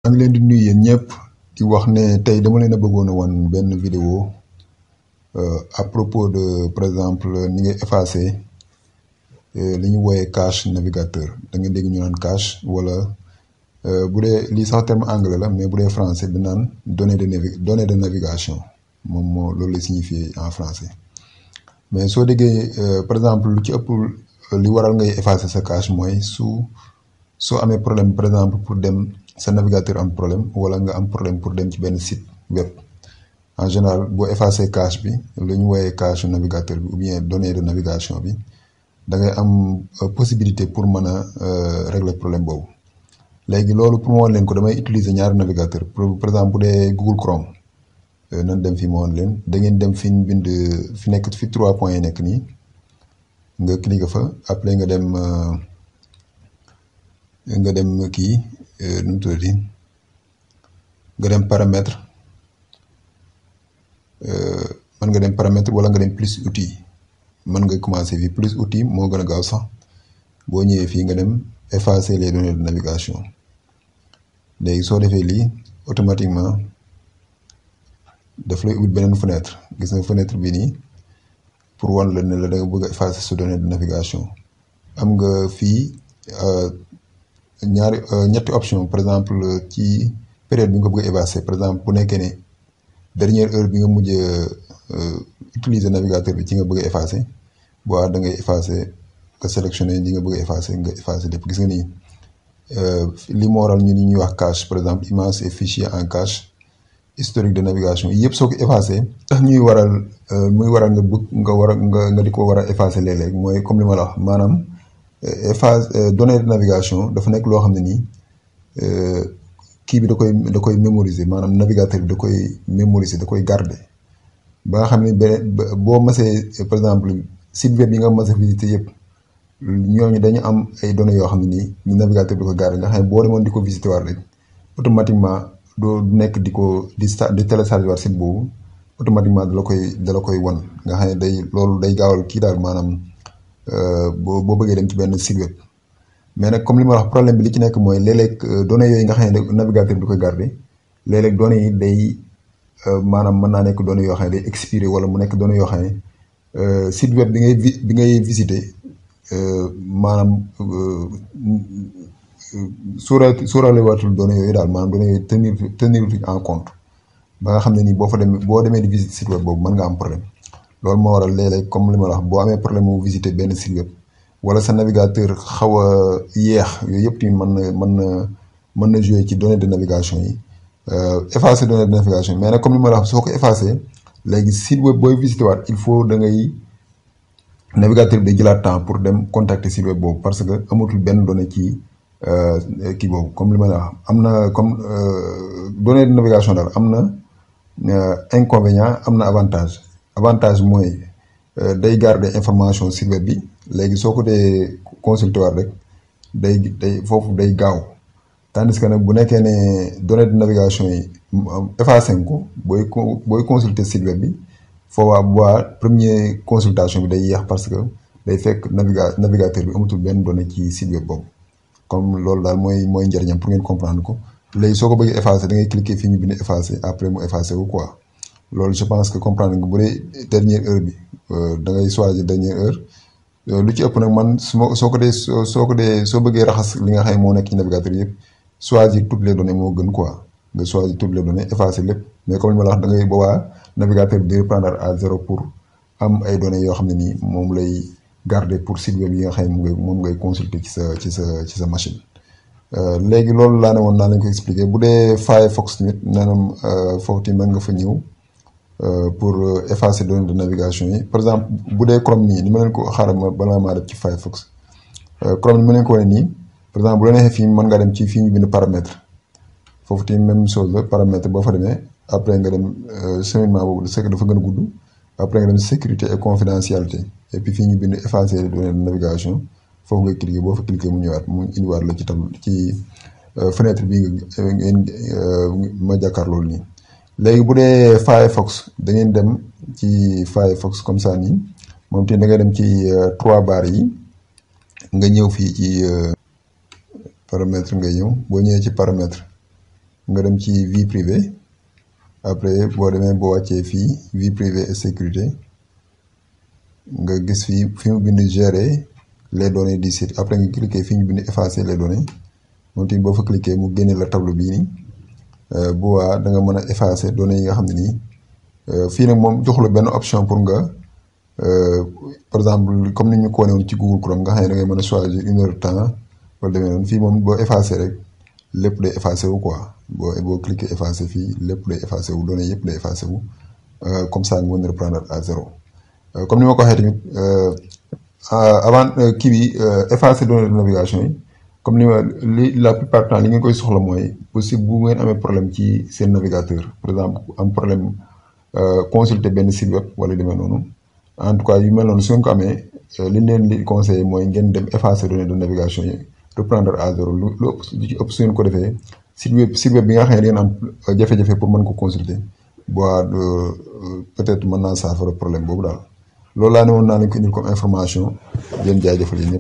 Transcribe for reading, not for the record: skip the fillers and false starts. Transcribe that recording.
maa ngi leen di nuyu yéen ñëpp di wax ne tey dama leen a bëggoon a wan benn vidéo à propos de par exemple ni ngay effacer li ñu wooyee cache navigateur da nga dégg ñu naan cache wala bu dee lii sax terme anglais la mais bu dee français bi naan données de navigation moom moo loolu la signifié en français mais soo déggee par exemple lu ci ëpp li waral ngay effacer sa cache mooy soo amee problème par exemple pour dem sa navigateur am problème wala nga am problème pour dem ci benn site web en général boo effacer cache bi lu ñu wooyee cache navigateur bi ou bien données de navigation bi da ngay am possibilité pour mën a régler problème boobu léegi loolu pour ma woon leen ko damay utiliser ñaari navigateur par exemple bu dee Google Chrome nan dem fi ma woon leen da ngeen dem fi ñu bind fi nekk fi 3 points yi nekk nii nga cliquer fa après nga dem kii nu mu tuddati nga dem paramètre mën nga dem paramètre wala nga dem plus outil mën nga commencer fii plus outil moo gën a gaaw sax boo ñëwee fii nga dem effacer les données de navigation léegi soo defee lii automatiquement daf lay ubbi beneen fenêtre gis nga fenêtre bi nii pour wan la ne la da nga bëgg a effacer sa données de navigation am nga fii ñetti option par exemple ci période bi nga bëgg a effacer par exemple bu nekkee ne dernière heure bi nga mujj utiliser navigateur bi ci nga bëgg a effacer boo da ngay effacer nga sélectionner li nga bëgg a effacer nga effacer lépp gis nga nii li moo waral ñu ni ñuy wax cache par exemple image et fichier en cache historique de navigation yëpp soo ko effacer tax muy waral nga bëgg nga di ko war a effacer léeg-léeg mooy comme li ma la wax maanaam données de navigation dafa nekk loo xam ne nii kii bi da koy mémoriser maanaam navigateur bi da koy mémoriser da koy garder ba nga xam ne boo masee par exemple site web yi nga mas a visiter yëpp ñooñu dañu am ay données yoo xam ne nii navigateur bi da koy garder nga xam ne boo demoon di ko visiter waat rek automatiquement doo nekk di télécharger waat site boobu automatiquement da la koy wan nga xam ne loolu day gaawal kii daal maanaam boo bëggee dem ci benn site web mais nag comme li ma wax problème bi li ci nekk mooy léeg-léeg données yooyu nga xam ne navigateur bi da koy garder léeg-léeg données yi day maanaam mën naa nekk données yoo xam ne day expiré wala mu nekk données yoo xam ne site web bi ngay visiter maanaam suurale waatul données yooyu daal maanaam données yooyu tenir en compte ba nga xam ne nii boo demee di visiter site web boobu mën nga am problème loolu moo waral léeg-léeg comme li ma la wax boo amee problème mu visiter benn site web wala sa navigateur xaw a yeex yooyu yëpp tamit mën na jouer ci données de navigation yi effacer données de navigation mais nag comme li ma la wax soo ko effacer léegi site web booy visiter waat il faut da ngay navigateur bi day jëlaat temps pour dem contacter site web boobu parce que amatul benn donnée ci kii boobu comme li ma la wax am na comme données de navigation daal am na inconvénient am na avantage mooy day garder information site web bi léegi soo ko dee consulter waat rek day foofu day gaaw tandis que nag bu nekkee ne données de navigation yi effacé nga ko booy consulter site web bi foo première consultation bi day yéex parce que day fekk navigateur bi amatul benn donnée ci site web boobu comme loolu daal mooy njëriñam pour ngeen comprendre ko léegi soo ko bëggee effacer da ngay cliquer fii ñu bind effacer après mu effacer wu quoi loolu je pense que comprendre nga bu dee dernière heure bi da ngay choisir dernière heure lu ci ëpp nag man soo bëggee raxas li nga xam ne moo nekk ci navigateur yëpp choisir toutes les données moo gën quoi nga choisir toutes les données effacer lépp mais comme li ma la wax da ngay boobaa navigateur bi di reprendre à zéro pour am ay données yoo xam ne nii moom lay garder pour site web yi nga xam ne moom ngay consulter ci sa machine. léegi loolu laa ne woon naa lañ ko expliquer bu dee Firefox tamit maanaam foofu tamit mën nga fa ñëw. Pour effacer données de navigation yi par exemple bu dee Chrome nii ni ma leen ko xaaral balaa maa def ci Firefox Chrome ni ma leen ko wane nii par exemple bu la neexee fii mën ngaa dem ci fii ñu bind paramètre foofu tamit même chose la paramètre boo fa demee après nga dem cheminement boobu c'est que dafa gën a gudd après nga dem sécurité et confidentialité et puis fii ñu bind effacer les données de navigation foofu ngay cliquer boo fa cliquer mu ñëwaat mu indiwaat la ci fenêtre bi ma jàkkaarloo nii. léegi bu dee Firefox da ngeen dem ci Firefox comme ça nii moom tamit da ngay dem ci 3 barres yi nga ñëw fii ci paramètre ngay ñëw boo ñëwee ci paramètre nga dem ci vie privée après boo demee boo wàccee fii vie privée et sécurité nga gis fii fi mu bind gérer les données du site après nga cliquer fii ñu bind effacer les données moom tamit boo fa cliquer mu génne la tableau bii nii bu waa da nga mën a effacer données yi nga xam ne nii fii nag moom jox la benn option pour nga par exemple comme ni ñu ko wane woon ci Google Chrome nga xam ne da ngay mën a choisir 1 heure de temps wala demee noonu fii moom boo effacer rek lépp day effacé wu quoi boo cliquer effacer fii lépp day effacé wu données yëpp day effacé wu comme ça nga mën a reprendre à zéro comme ni ma ko waxee tamit avant kii bi effacer données de navigation yi comme ni ma la plupart du temps li ngeen koy soxla mooy possible bu ngeen amee problème ci seen navigateur par exemple am problème consulter benn site web wala demee noonu en tout cas yu mel noonu su ngeen ko amee li leen di conseiller mooy ngeen dem effacer données de navigation yi reprendre à zéro lu ci ëpp su ngeen ko defee site web bi nga xam ne ngeen am jafe-jafe pour mën ko consulter peut-être mën naa saafara problème boobu daal loolu laa ne woon naa leen ko indil comme information di leen jaajëfal yéen ñëpp